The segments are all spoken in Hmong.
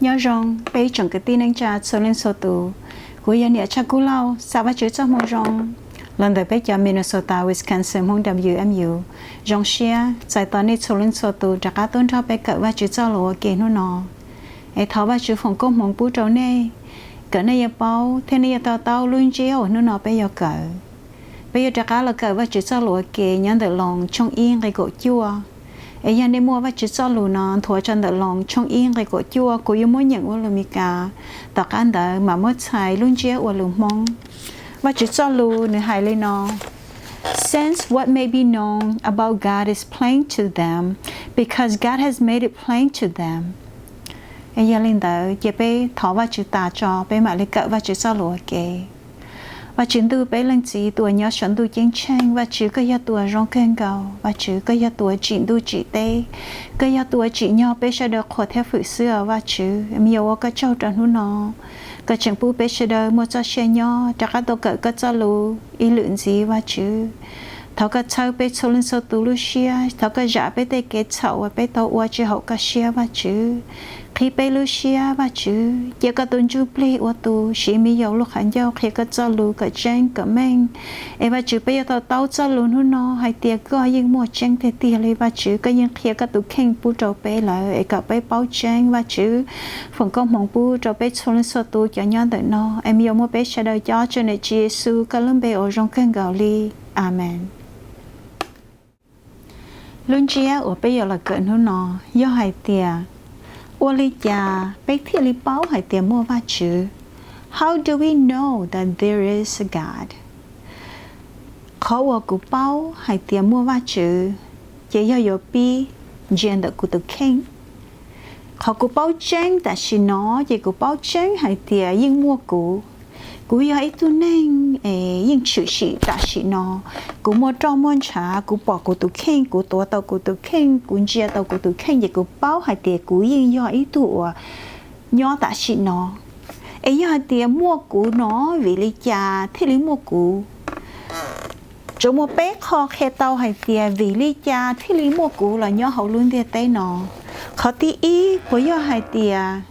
Nyob zoo peb tsoom kwv tij neej tsa txhua leej txhua tus. Kuv yog niam Tshaj Kub Lauj, xa Vajtswv txoj hmoo zoo los ntawm peb cov Minnesota, Wisconsin Hmoob W M U. Zoo siab txais tos nej txhua leej txhua tus rov qab tuaj nrog peb kawm Vajtswv txoj lus ua ke hnub no. Es thov Vajtswv foom koob hmoov pub rau nej, kom nej yuav paub thiab nej yuav to taub lub ntsiab uas hnub no peb yuav kawm. Peb yuav rov qab los kawm Vajtswv txoj lus ua ke nyob ntawm Loos tshooj ib nqe kaum cuaj. Es yog nej muaj Vajtswv txoj lus no nthuav tso ntawm Loos tshooj ib nqe kaum cuaj, kuv yuav muab nyeem ua lus Meskas, tom qab ntawd mam muab txhais lub ntsiab ua lus Hmoob. Vajtswv txoj lus nws hais li no: Since what may be known about God is plain to them, because God has made it plain to them. Yog li ntawd ces peb thov Vajtswv tas tso peb mam li kawm Vajtswv txoj lus ua ke. Vajtswv ntuj, peb Leej Txiv tus uas nyob saum ntuj ceeb tsheej, Vajtswv koj yog tus uas zoo kawg nkaus, Vajtswv koj yog tus uas tsim ntuj tsim teb, koj yog tus uas tsim nyog peb sawv daws qhuas thiab hwm xwb os Vajtswv. Me nyuam ua koj tsaug rau hnub no, koj tseem pub peb sawv daws muaj txoj sia nyob rov qab tau kawm koj txoj lus ib lwm ntxiv Vajtswv. Thov koj txhawb peb txhua leej txhua tus lub siab, thov koj zam peb tej kev txhaum uas peb tau ua tsis haum koj siab Vajtswv. Qhib peb lub siab Vajtswv, cia koj tus Ntsuj Plig ua tus siv me nyuam lub qhov ncauj qhia koj txoj lus kom tseeb kom meej. Es Vajtswv, peb yuav to taub txoj lus hnub no hais tias koj yeej muaj tseeb tiag tiag li Vajtswv, koj yeej qhia koj tus kheej pub rau peb lawm es kom peb paub tseeb Vajtswv. Foom koob hmoov pub rau peb txhua leej txhua tus cov nyob ntawm no, es me nyuam muab peb sawv daws coj ntawm Tswv Yexus koj lub npe uas zoo kawg nkaus li. Amees. Lub ntsiab uas peb yuav los kawm hnub no yog hais tias, ua li cas peb thiaj li paub hais tias muaj Vajtswv? How do we know that there is a God? Qhov uas kuv paub hais tias muaj Vajtswv ces yog yuav pib ntsia ntawm kuv tus kheej. Qhov kuv paub tseeb tam sim no ces kuv paub tseeb hais tias yeej muaj kuv. Kuv yog ib tug neeg es yeej tshwm sim tam sim no. Kuv muaj roj muaj ntshav, kuv pom kuv tus kheej, kuv tuav tau kuv tus kheej, kuv ntsia tau kuv tus kheej ces kuv paub hais tias kuv yeej yog ib tug uas nyob tam sim no. Es yog hais tias muaj kuv no, vim li cas thiaj li muaj kuv? Tsuas muaj peb qho qhia tau hais tias vim li cas thiaj li muaj kuv los nyob hauv lub ntiaj teb no. Qhov thib ib, puas yog hais tias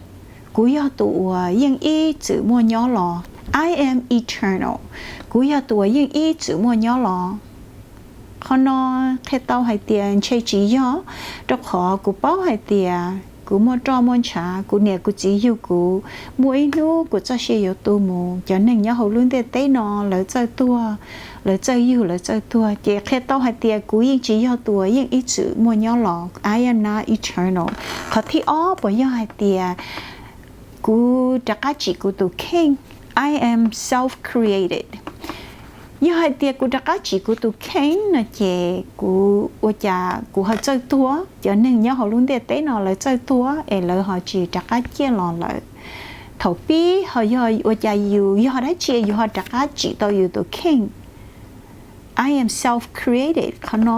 kuv yog tus uas yeej ib txwm muaj nyob los? I am eternal. Kuv yog tus uas yeej ib txwm muaj nyob los? Qhov no qhia tau hais tias ntshe tsis yog, rau qhov kuv paub hais tias kuv muaj roj muaj ntshav, kuv niam kuv txiv yug kuv, muaj ib hnub kuv txoj sia yuav tu mus, cov neeg nyob hauv lub ntiaj teb no lawv txawj tuag, lawv txawj yug, lawv txawj tuag, ces qhia tau hais tias kuv yeej tsis yog tus uas yeej ib txwm muaj nyob los. I am not eternal. Qhov thib ob, puas yog hais tias kuv rov qab tsim kuv tus kheej? I am self-created. Yog hais tias kuv rov qab tsim kuv tus kheej no ces kuv ua cas kuv ho txawj tuag, cov neeg nyob hauv lub ntiaj teb no lawv txawj tuag es lawv ho tsis rov qab ciaj los lawm? Thaum pib ho yog ua cas yus yog dab tsi yus ho rov qab tsim tau yus tus kheej? I am self-created. Qhov no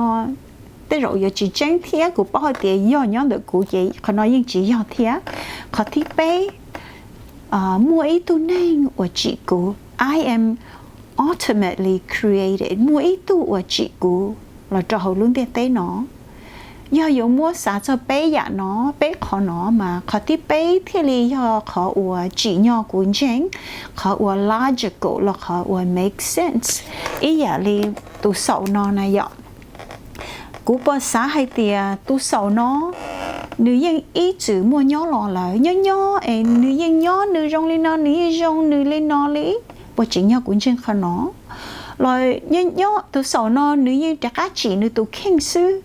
tej zaum yuav tsis tseeb thiab, kuv paub hais tias yog nyob ntawm kuv ces qhov no yeej tsis yog thiab. Qhov thib peb, muaj ib tug neeg uas tsim kuv. I am ultimately created. Muaj ib tug uas tsim kuv los rau hauv lub ntiaj teb no. Yog yuav muab xav txog peb yam no, peb qhov no mas qhov thib peb thiaj li yog qhov uas tsim nyog kuv ntseeg, qhov uas logical los qhov uas make sense. Ib yam li tus xaum no na yom. Kuv puas xav hais tias tus xaum no nws yeej ib txwm muaj nyob los lawm? Nyob nyob es nws yeej nyob nws zoo li no, nws yeej zoo nws li no li. Puas tsim nyog kuv ntseeg qhov no? Los nyob nyob tus xaum no nws yeej rov qab tsim nws tus kheej xwb,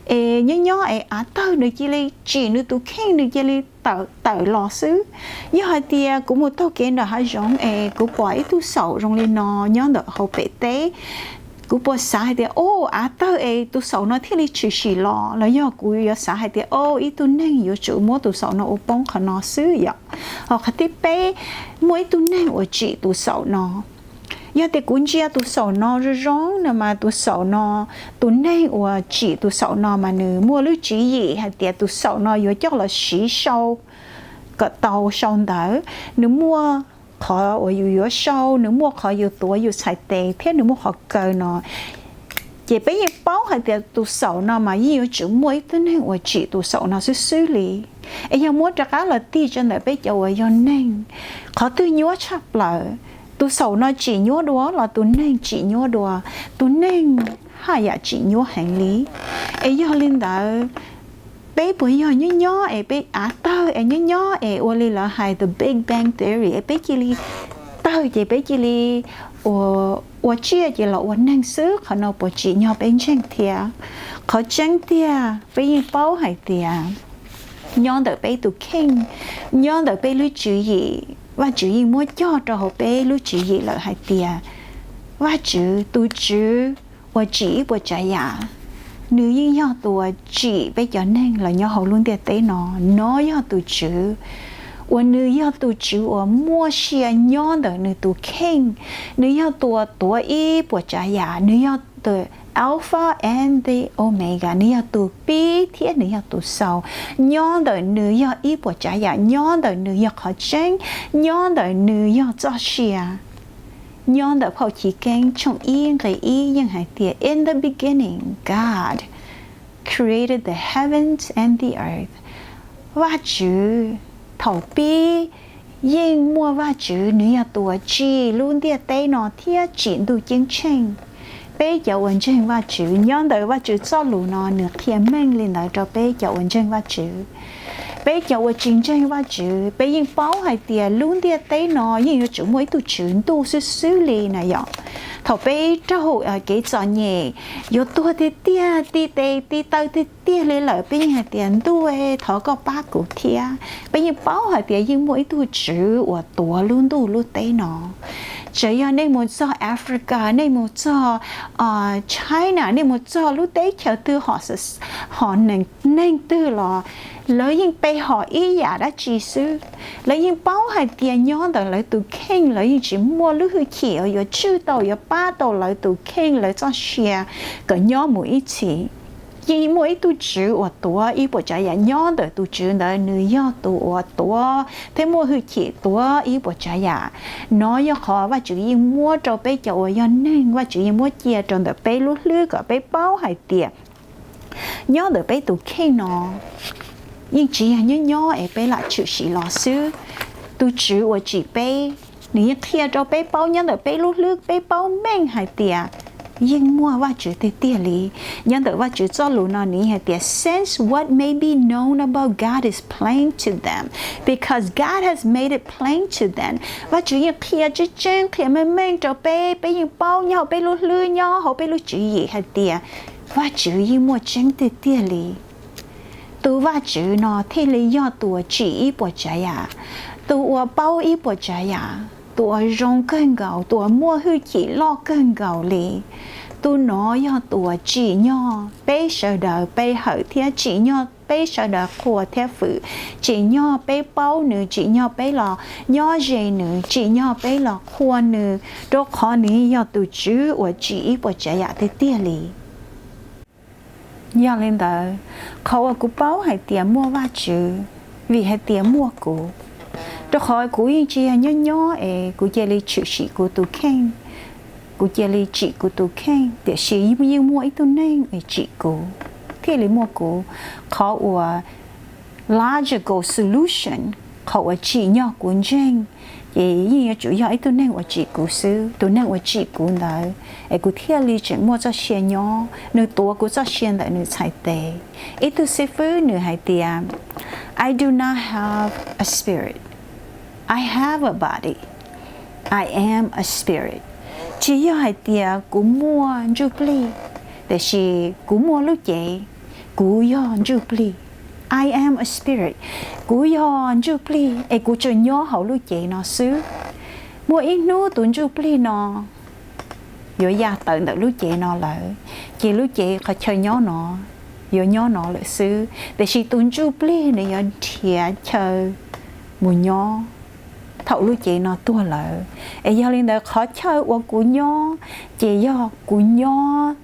es nyob nyob es av tawg nws cia li tsim nws tus kheej, nws cia li tawm los xwb. Yog hais tias kuv mus taug kev nram hav zoov es kuv pom ib tug xaum zoo li no nyob ntawm hauv pem teb, kuv puas xav hais tias, o, av tawg es tus xaum no thiaj li tshwm sim los? Los yog kuv yuav xav hais tias, o, ib tug neeg yuav tsum muab tus xaum no ua poob qhov no xwb yom? Ho qhov thib peb, muaj ib tug neeg uas tsim tus xaum no. Yog tias kuv ntsia tus xaum no zoo zoo no mas tus xaum no, tus neeg uas tsim tus xaum no mas nws muaj lub tswv yim hais tias tus xaum no yuav coj los siv sau kom tau sau ntawv, nws muaj qhov uas yus yuav sau, nws muaj qhov yus tuav yus txhais tes thiab nws muaj qhov kaw no. Ces peb yeej paub hais tias tus xaum no mas yeej yuav tsum muaj ib tug neeg uas tsim tus xaum no xwb xwb li. Es yog muab rov qab los tig rau ntawm peb cov uas yog neeg, qhov twg nyuaj tshaj plaws? Tus xaum no tsim nyuaj dua los tus neeg tsim nyuaj dua? Tus neeg haj yam tsim nyuaj heev li. Es yog li ntawd, peb puas yog nyob nyob es peb av tawg es nyob nyob es ua li lawv hais the Big Bang Theory es peb cia li tawg ces peb cia li ua, ua tsiaj ces los ua neeg xwb? Qhov no puas tsim nyog peb ntseeg thiab? Qhov tseeb tiag peb yeej paub hais tias nyob ntawm peb tus kheej, nyob ntawm peb lub tswv yim, Vajtswv yeej muab cog rau hauv peb lub tswv yim lawm hais tias Vajtswv, tus Tswv uas tsim ib puas tsav yam, nws yeej yog tus uas tsim peb cov neeg los nyob hauv lub ntiaj teb no. Nov yog tus Tswv uas nws yog tus Tswv uas muaj sia nyob ntawm nws tus kheej. Nws yog tus uas tuav ib puas tsav yam, nws yog tus Alpha and the Omega, nws yog tus pib thiab nws yog tus xaus. Nyob ntawm nws yog ib puas tsav yam, nyob ntawm nws yog qhov tseeb, nyob ntawm nws yog txoj sia. Nyob ntawm Phau Chiv Keeb tshooj ib nqe ib yeej hais tias, In the beginning, God created the heavens and the earth. Vajtswv, thaum pib yeej muaj Vajtswv, nws yog tus uas tsim lub ntiaj teb no thiab tsim ntuj ceeb tsheej. Peb cov uas ntseeg Vajtswv, nyob ntawm Vajtswv txoj lus no nws qhia meej li ntawd rau peb cov uas ntseeg Vajtswv. Peb cov uas tsis ntseeg Vajtswv, peb yeej paub hais tias lub ntiaj teb no yeej yuav tsum muaj ib tug tswv ntuj xwb xwb li na yom. Thaum peb raug kev txom nyem, yuav tuag tiag tiag, ti tes ti taw tiag tiag li lawm, peb yeej hais tias, Ntuj, thov koj pab kuv thiab. Peb yeej paub hais tias yeej muaj ib tug tswv uas tuav lub ntuj lub teb no. Txawm yog nej mus txog Africa, nej mus txog China, nej mus txog lub teb chaws twg, hom neeg twg los lawv yeej pe hom ib yam dab tsi xwb. Lawv yeej paub hais tias nyob ntawm lawv tus kheej lawv yeej tsis muaj lub hwj chim uas yuav tswj tau, yuav pab tau lawv tus kheej lawv txoj sia kom nyob mus ib txhis. Yeej muaj ib tug tswv uas tuav ib puas tsav yam, nyob ntawm tus tswv ntawd nws yog tus uas tuav thiab muaj hwj chim tuav ib puas tsav yam. Nov yog qhov Vajtswv yeej muab rau peb cov uas yog neeg, Vajtswv yeej muab cia rau ntawm peb lub hlwb kom peb paub hais tias nyob ntawm peb tus kheej no yeej tsis yog nyob nyob es peb lam tshwm sim los xwb. Tus tswv uas tsim peb, nws yeej qhia rau peb paub nyob ntawm peb lub hlwb, peb paub meej hais tias yeej muaj Vajtswv tiag tiag li. Nyob ntawm Vajtswv txoj lus no nws hais tias, Since what may be known about God is plain to them, because God has made it plain to them. Vajtswv yeej qhia tseeb tseeb, qhia meej meej rau peb, peb yeej paub nyob hauv peb lub hlwb, nyob hauv peb lub tswv yim hais tias Vajtswv yeej muaj tseeb tiag tiag li. Tus Vajtswv no thiaj li yog tus uas tsim ib puas tsav yam, tus uas paub ib puas tsav yam, tus uas zoo kawg nkaus, tus uas muaj hwj chim loj kawg nkaus li. Tus no yog tus uas tsim nyog peb sawv daws pe hawm thiab tsim nyog peb sawv daws qhuas thiab fwm, tsim nyog peb paub nws, tsim nyog peb los nyob ze nws, tsim nyog peb los qhuas nws, rau qhov nws yog tus tswv uas tsim ib puas tsav yam tiag tiag li. Yog li ntawd, qhov uas kuv paub hais tias muaj Vajtswv, vim hais tias muaj kuv. Rau qhov kuv yeej tsis yog nyob nyob es kuv cia li tshwm sim kuv tus kheej, kuv cia li tsim kuv tus kheej, tiam sis yeej muaj ib tug neeg es tsim kuv, thiaj li muaj kuv. Qhov uas logical solution, qhov uas tsim nyog kuv ntseeg, ces yeej yuav tsum yog ib tug neeg uas tsim kuv xwb. Tus neeg uas tsim kuv ntawd es kuv thiaj li tseem muaj txoj sia nyob, nws tuav kuv txoj sia ntawm nws txhais tes. Ib tug xib fwb nws hais tias, I do not have a spirit, I have a body, I am a spirit. Tsis yog hais tias kuv muaj ntsuj plig, tiam sis kuv muaj lub cev, kuv yog ntsuj plig. I am a spirit. Kuv yog ntsuj plig es kuv tsuas nyob hauv lub cev no xwb. Muaj ib hnub tus ntsuj plig no yuav ya tawm ntawm lub cev no lawm, ces lub cev qhov chaw nyob no yuav nyob no lawm xwb, tiam sis tus ntsuj plig nws yuav nrhiav chaw mus nyob thaum lub cev no tuag lawm. Es yog li ntawd, qhov chaw uas kuv nyob ces yog kuv nyob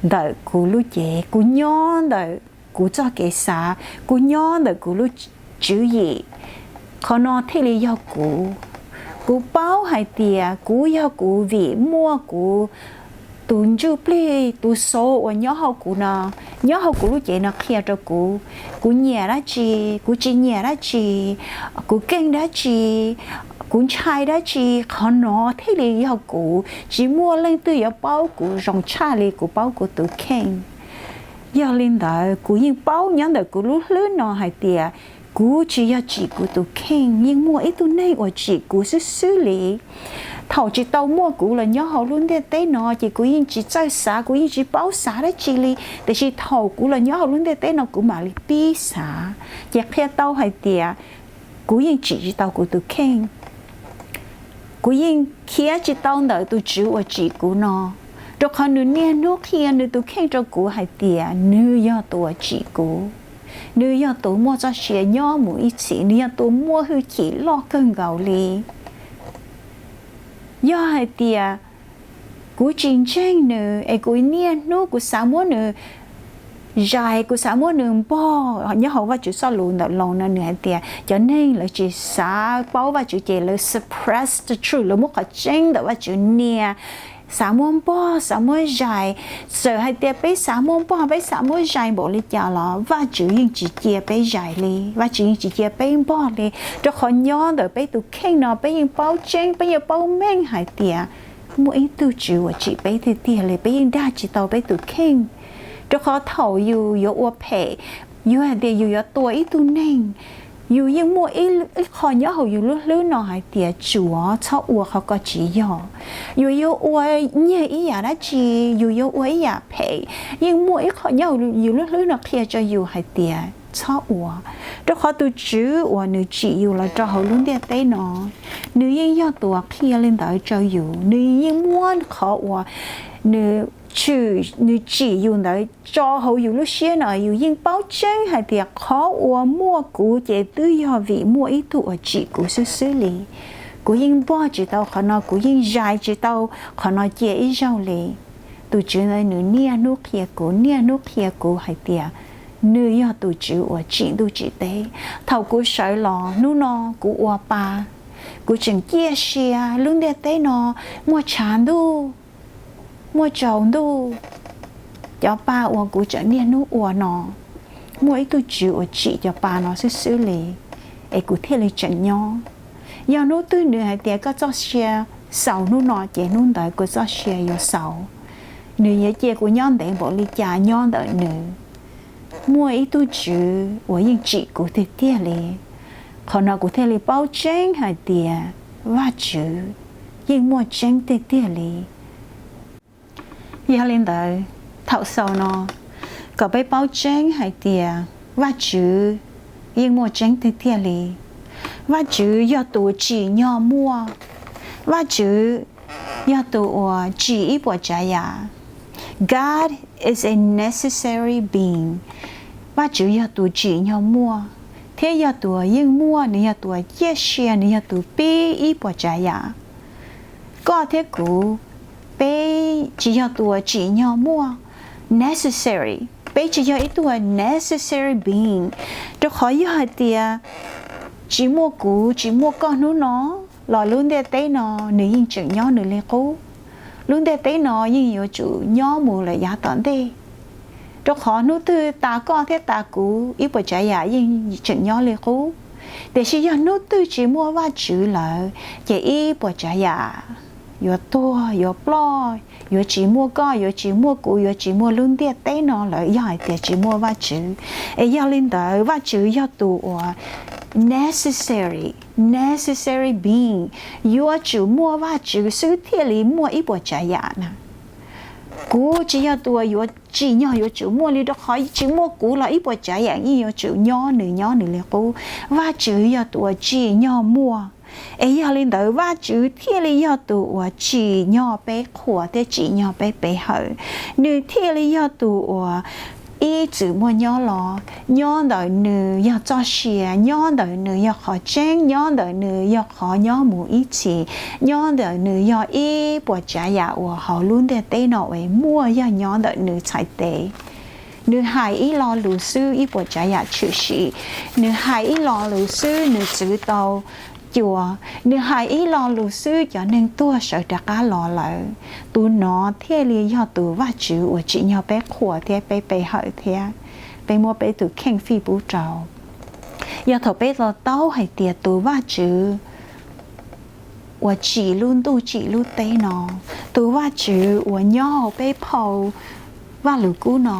ntawm kuv lub cev, kuv nyob ntawm kuv txoj kev xav, kuv nyob ntawm kuv lub tswv yim. Qhov no thiaj li yog kuv. Kuv paub hais tias kuv yog kuv vim muaj kuv Tus ntsuj plig, tus xauv uas nyob hauv kuv no, nyob hauv kuv lub cev no qhia rau kuv, kuv nyiam dab tsi, kuv tsis nyiam dab tsi, kuv keej dab tsi, kuv ntshai dab tsi, qhov no thiaj li yog kuv. Tsis muaj leej twg yuav paub kuv zoo tshaj li kuv paub kuv tus kheej. Yog li ntawd, kuv yeej paub nyob ntawm kuv lub hlwb no hais tias kuv tsis yog tsim kuv tus kheej, yeej muaj ib tug neeg uas tsim kuv xwb xwb li. Thaum tsis tau muaj kuv los nyob hauv lub ntiaj teb no, ces kuv yeej tsis txawj xav, kuv yeej tsis paub xav dab tsi li. Tiam sis thaum kuv los nyob hauv lub ntiaj teb no, kuv mam li pib xav, ces qhia tau hais tias kuv yeej tsim tsis tau kuv tus kheej. Kuv yeej khiav tsis tau ntawm tus Tswv uas tsim kuv no, rau qhov nws niaj hnub qhia nws tus kheej rau kuv hais tias nws yog tus uas tsim kuv. Nws yog tus muaj txoj sia nyob mus ib txhis, nws yog tus muaj hwj chim loj kawg nkaus li. Yog hais tias kuv tsis ntseeg nws es kuv niaj hnub kuv xav muab nws zais, kuv xav muab nws npog. Nyob hauv Vajtswv txoj lus ntawm Loos no nws hais tias cov neeg lawv tsis xav paub Vajtswv ces lawv suppress the truth, lawv muab qhov tseeb ntawm Vajtswv nias, xav muab npog, xav muab zais. Txawm hais tias peb xav muab npog, peb xav muab zais npaum li cas los Vajtswv yeej tsis cia peb zais li, Vajtswv yeej tsis cia peb npog li. Rau qhov nyob ntawm peb tus kheej no peb yeej paub tseeb, peb yeej paub meej hais tias muaj ib tug Tswv uas tsim peb tiag tiag li, peb yeej dag tsis tau peb tus kheej. Rau qhov thaum yus yuav ua phem, yus hais tias yus yuav tua ib tug neeg, yus yeej muaj ib qho nyob hauv yus lub hlwb no hais tias tsuav, txhob ua qhov ko tsis yog. Yus yuav ua nyiag ib yam dab tsi, yus yuav ua ib yam phem, yeej muaj ib qho nyob hauv yus lub hlwb no qhia rau yus hais tias txhob ua. Rau qhov tus Tswv uas nws tsim yus los rau hauv lub ntiaj teb no, nws yeej yog tus uas qhia li ntawd rau yus. Nws yeej muab qhov uas nws tshwm, nws tsim yus ntawd tso hauv yus lub siab no, yus yeej paub tseeb hais tias qhov uas muaj kuv ces twb yog vim muaj ib tug uas tsim kuv xwb xwb li. Kuv yeej npog tsis tau qhov no, kuv yeej zais tsis tau qhov no cia ib zaug li. Tus Tswv ntawd nws niaj hnub qhia kuv, niaj hnub qhia kuv hais tias nws yog tus Tswv uas tsim ntuj tsim teb. Thaum kuv sawv los hnub no kuv ua pa, kuv tseem ciaj sia lub ntiaj teb no muaj tshav ntuj, muaj tsaus ntuj. Cov pa uas kuv tseem niaj hnub ua no, muaj ib tug Tswv uas tsim cov pa no xwb xwb li, es kuv thiaj li tseem nyob. Yog hnub twg nws hais tias koj txoj sia xaus hnub no ces hnub ntawd kuv txoj sia yuav xaus. Nws yuav cia kuv nyob ntev npaum li cas nyob ntawm nws. Muaj ib tug Tswv uas yeej tsim kuv tiag tiag li. Qhov no kuv thiaj li paub tseeb hais tias Vajtswv yeej muaj tseeb tiag tiag li. Yog li ntawd, thaum xaus no, kom peb paub tseeb hais tias Vajtswv yeej muaj tseeb tiag tiag li. Vajtswv yog tus tsim nyog muaj. Vajtswv yog tus uas tsim ib puas tsav yam. God is a necessary being. Vajtswv yog tus tsim nyog muaj, thiab yog tus uas yeej muaj, nws yog tus uas ciaj sia, nws yog tus pib ib puas tsav yam. Koj thiab kuv, peb tsis yog tus uas tsim nyog muaj, necessary. Peb tsis yog ib tug uas necessary being, rau qhov yog hais tias tsis muaj kuv, tsis muaj koj hnub no, los lub ntiaj teb no nws yeej tseem nyob nws li qub. Lub ntiaj teb no yeej yuav tsum nyob mus lawm yav tom ntej, rau qhov hnub twg tas koj thiab tas kuv, ib puas tsav yam yeej tseem nyob li qub. Tiam sis yog hnub twg tsis muaj Vajtswv lawm, ces ib puas tsav yam yuav tuag, yuav ploj, yuav tsis muaj koj, yuav tsis muaj kuv, yuav tsis muaj lub ntiaj teb no lawm yog hais tias tsis muaj Vajtswv. Es yog li ntawd, Vajtswv yog tus uas necessary, necessary being. Yuav tsum muaj Vajtswv xwb thiaj li muaj ib puas tsav yam na. Kuv tsis yog tus uas yuav tsim nyog yuav tsum muaj li, rau qhov tsis muaj kuv los ib puas tsav yam yeej yuav tsum nyob nws nyob nws li qub. Vajtswv yog tus uas tsim nyog muaj. Es yog li ntawd, Vajtswv thiaj li yog tus uas tsim nyog peb qhuas thiab tsim nyog peb pe hawm. Nws thiaj li yog tus uas ib txwm muaj nyob los. Nyob ntawm nws yog txoj sia, nyob ntawm nws yog qhov tseeb, nyob ntawm nws yog qhov nyob mus ib txhis, nyob ntawm nws yog ib puas tsav yam uas hauv lub ntiaj teb no uas muaj, yog nyob ntawm nws txhais tes. Nws hais ib lo lus xwb ib puas tsav yam tshwm sim. Nws hais ib lo lus xwb nws txwv tau Cua, nws hais ib lo lus xwb cov neeg tuag sawv rov qab los lawm. Tus no thiaj li yog tus Vajtswv uas tsim nyog peb qhuas thiab peb pe hawm thiab peb muab peb tus kheej fij pub rau. Yog thaum peb to taub hais tias tus Vajtswv uas tsim lub ntuj tsim lub teb no, tus Vajtswv uas nyob hauv peb phau Vajluskub no,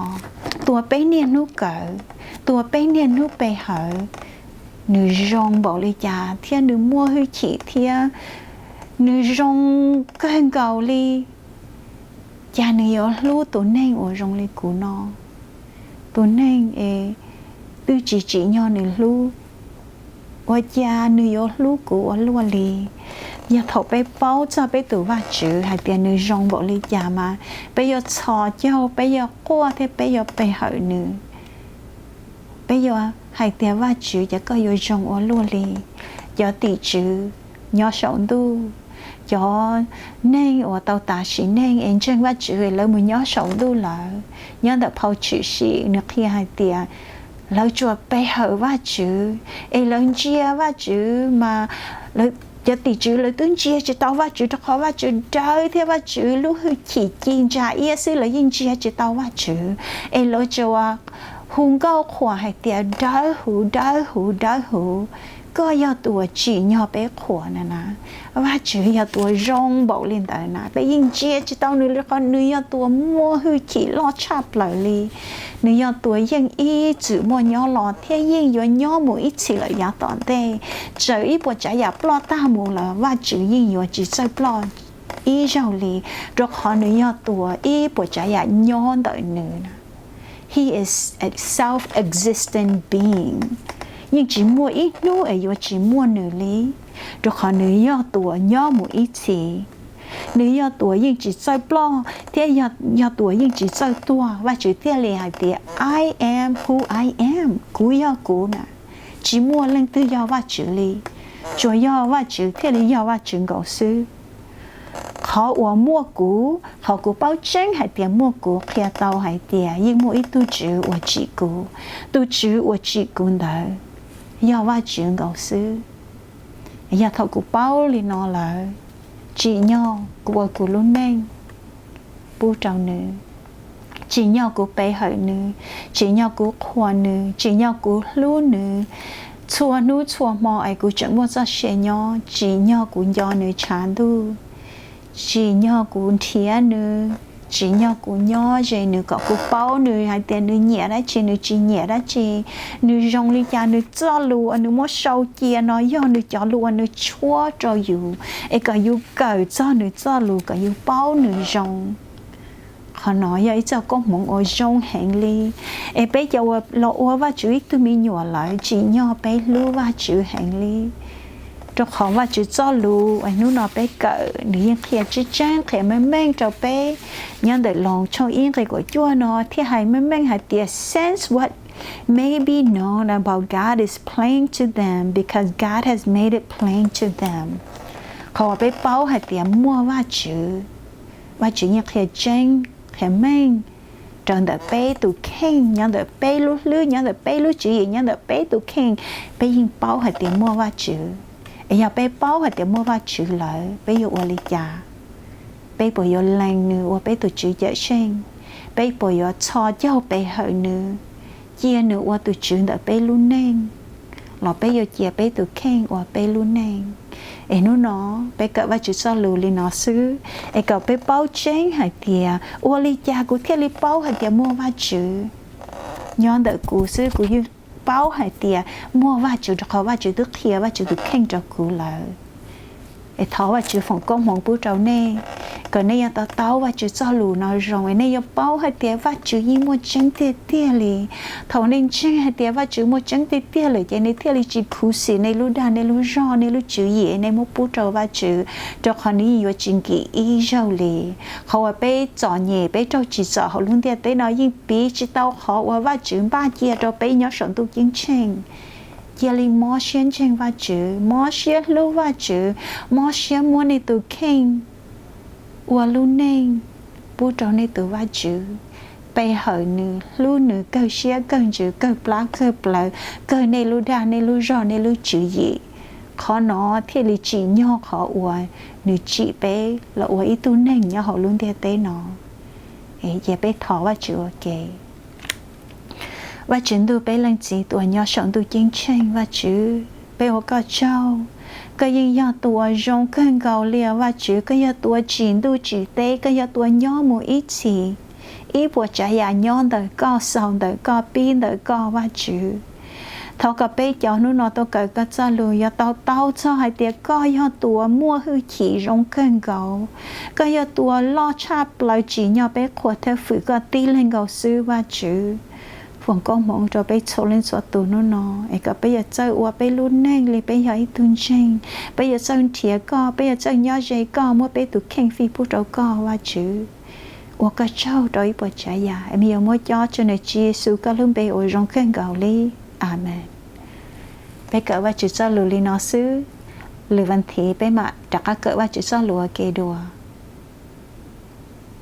tua peb niaj hnub kawm, tua peb niaj hnub pe hawm, nws zoo npaum li cas thiab nws muaj hwj chim thiab nws zoo kawg nkaus li, cas nws yuav hlub tus neeg uas zoo li kuv no? Tus neeg es twb tsis tsim nyog nws hlub, ua cas nws yuav hlub kuv ua luaj li? Yog thaum peb paub txog peb tus Vajtswv hais tias nws zoo npaum li cas mas peb yuav txhos caug, peb yuav quaj thiab peb yuav pe hawm nws. Peb yuav hais tias, Vajtswv, cas koj yuav zoo ua luaj li? Cov tim tswv nyob saum ntuj, cov neeg uas tau tas sim neej es ntseeg Vajtswv lawv mus nyob saum ntuj lawm. Nyob ntawm phau Tshwm Sim nws qhia hais tias lawv tsuas pe hawm Vajtswv es lawv ntsia Vajtswv mas cov tim tswv lawv twb ntsia tsis tau Vajtswv rau qhov Vajtswv dawb thiab Vajtswv lub hwj chim ci ntsa iab xwb, lawv yeej ntsia tsis tau Vajtswv. Es lawv tsuas hu nkauj qhuas hais tias, Dawb huv, dawb huv, dawb huv, koj yog tus uas tsim nyog peb qhuas na na. Vajtswv yog tus uas zoo npaum li ntawd na, peb yeej ntsia tsis tau nws li qhov nws yog tus uas muaj hwj chim loj tshaj plaws li. Nws yog tus uas yeej ib txwm muaj nyob los thiab yeej yuav nyob mus ib txhis lawm yav tom ntej. Txawm ib puas tsav yam ploj tag mus los Vajtswv yeej yuav tsis txawj ploj ib zaug li, rau qhov nws yog tus uas ib puas tsav yam nyob ntawm nws na. He is a self-existent being. Yeej tsis muaj ib hnub es yuav tsis muaj nws li, rau qhov nws yog tus uas nyob mus ib txhis. Nws yog tus uas yeej tsis txawj ploj thiab yog tus uas yeej tsis txawj tuag. Vajtswv thiaj li hais tias, I am who I am. Kuv yog kuv na. Tsis muaj leej twg yog Vajtswv li. Tsuas yog Vajtswv thiaj li yog Vajtswv nkaus xwb. Qhov uas muaj kuv, qhov kuv paub tseeb hais tias muaj kuv qhia tau hais tias yeej muaj ib tug Tswv uas tsim kuv. Tus Tswv uas tsim kuv ntawd yog Vajtswv nkaus xwb. Yog thaum kuv paub li no lawm, tsim nyog kuv ua kuv lub neej pub rau nws. Tsim nyog kuv pe hawm nws, tsim nyog kuv qhuas nws, tsim nyog kuv hlub nws. Txhua hnub txhua hmo es kuv tseem muaj txoj sia nyob, tsim nyog kuv nco nws tshav ntuj, tsim nyog kuv nrhiav nws, tsim nyog kuv nyob ze nws kom kuv paub nws hais tias nws nyiam dab tsi, nws tsis nyiam dab tsi, nws zoo li cas, nws txoj lus uas nws muab sau cia no yog nws cov lus uas nws tshuab rau yus, es kom yus kawm txog nws txoj lus kom yus paub nws zoo. Qhov no yog ib txoj koob hmoov uas zoo heev li, es peb cov uas los ua Vajtswv ib tug me nyuam lawm tsim nyog peb hlub Vajtswv heev li. Rau qhov Vajtswv txoj lus uas hnub no peb kawm nws yeej qhia tseeb tseeb, qhia meej meej rau peb. Nyob ntawm Loos tshooj ib nqe kaum cuaj no thiaj hais meej meej hais tias, Since what may be known about God is plain to them, because God has made it plain to them. Qhov uas peb paub hais tias muaj Vajtswv, Vajtswv yeej qhia tseeb qhia meej rau ntawm peb tus kheej, nyob ntawm peb lub hlwb, nyob ntawm peb lub tswv yim, nyob ntawm peb tus kheej, peb yeej paub hais tias muaj Vajtswv. Es yog peb paub hais tias muaj Vajtswv lawm, peb yuav ua li cas? Peb puas yuav lees nws ua peb tus Tswv Cawmseej? Peb puas yuav txhos caug pe hawm nws, cia nws ua tus Tswv ntawm peb lub neej, los peb yuav cia peb tus kheej ua peb lub neej? Es hnub no peb kawm Vajtswv txoj lus li no xwb, es kom peb paub tseeb hais tias ua li cas kuv thiaj li paub hais tias muaj Vajtswv. Nyob ntawm kuv xwb kuv yeej paub hais tias muaj Vajtswv, rau qhov Vajtswv twb qhia Vajtswv tus kheej rau kuv lawm. Es thov Vajtswv foom koob hmoov pub rau nej, kom nej yuav to taub Vajtswv txoj lus no zoo, es nej yuav paub hais tias Vajtswv yeej muaj tseeb tiag tiag li. Thaum nej ntseeg hais tias Vajtswv muaj tseeb tiag tiag lawm ces nej thiaj li tsis khuv xim nej lub dag, nej lub zog, nej lub tswv yim nej muab pub rau Vajtswv, rau qhov nws yeej yuav tsis nkim ib zaug li. Qhov uas peb txom nyem, peb raug tsim txom hauv lub ntiaj teb no yeej piv tsis tau qhov uas Vajtswv npaj cia rau peb nyob saum ntuj ceeb tsheej. Cia li mob siab ntseeg Vajtswv, mob siab hlub Vajtswv, mob siab muab nej tus kheej ua lub neej pub rau nej tus Vajtswv, pe hawm nws, hlub nws kawg siab kawg ntsws, kawg plab kawg plawv, kawg nej lub dag, nej lub zog, nej lub tswv yim. qhov no thiaj li tsim nyog qhov uas nws tsim peb los ua ib tug neeg nyob hauv lub ntiaj teb no. Cia peb thov Vajtswv ua ke. Vajtswv ntuj, peb Leej Txiv tus uas nyob saum ntuj ceeb tsheej, Vajtswv, peb ua koj tsaug. Koj yeej yog tus uas zoo kawg nkaus li os Vajtswv. Koj yog tus uas tsim ntuj tsim teb, koj yog tus uas nyob mus ib txhis. Ib puas tsav yam nyob ntawm koj, xaus ntawm koj, pib ntawm koj, Vajtswv. Thov kom peb cov hnub no tau kawm koj txoj lus yuav tau taub txog hais tias koj yog tus uas muaj hwj chim zoo kawg nkaus. Koj yog tus uas loj tshaj plaws, tsim nyog peb qhuas thawj hwm koj tib leeg nkaus xwb, Vajtswv. Foom koob hmoov rau peb txhua leej txhua tus hnub no, es kom peb yuav txawj ua peb lub neej li peb yog ib tug ntseeg. Peb yuav txawj nrhiav koj, peb yuav txawj nyob ze koj, muab peb tus kheej fij pub rau koj, Vajtswv. Ua koj tsaug rau ib puas tsav yam, es me yuav muab cob tseg nws Tswv Yexus koj lub npe uas zoo kawg nkaus li. Amees. Peb kawm Vajtswv txoj lus li no xwb. Lwm vas thiv peb mam rov qab kawm Vajtswv txoj lus ua ke dua.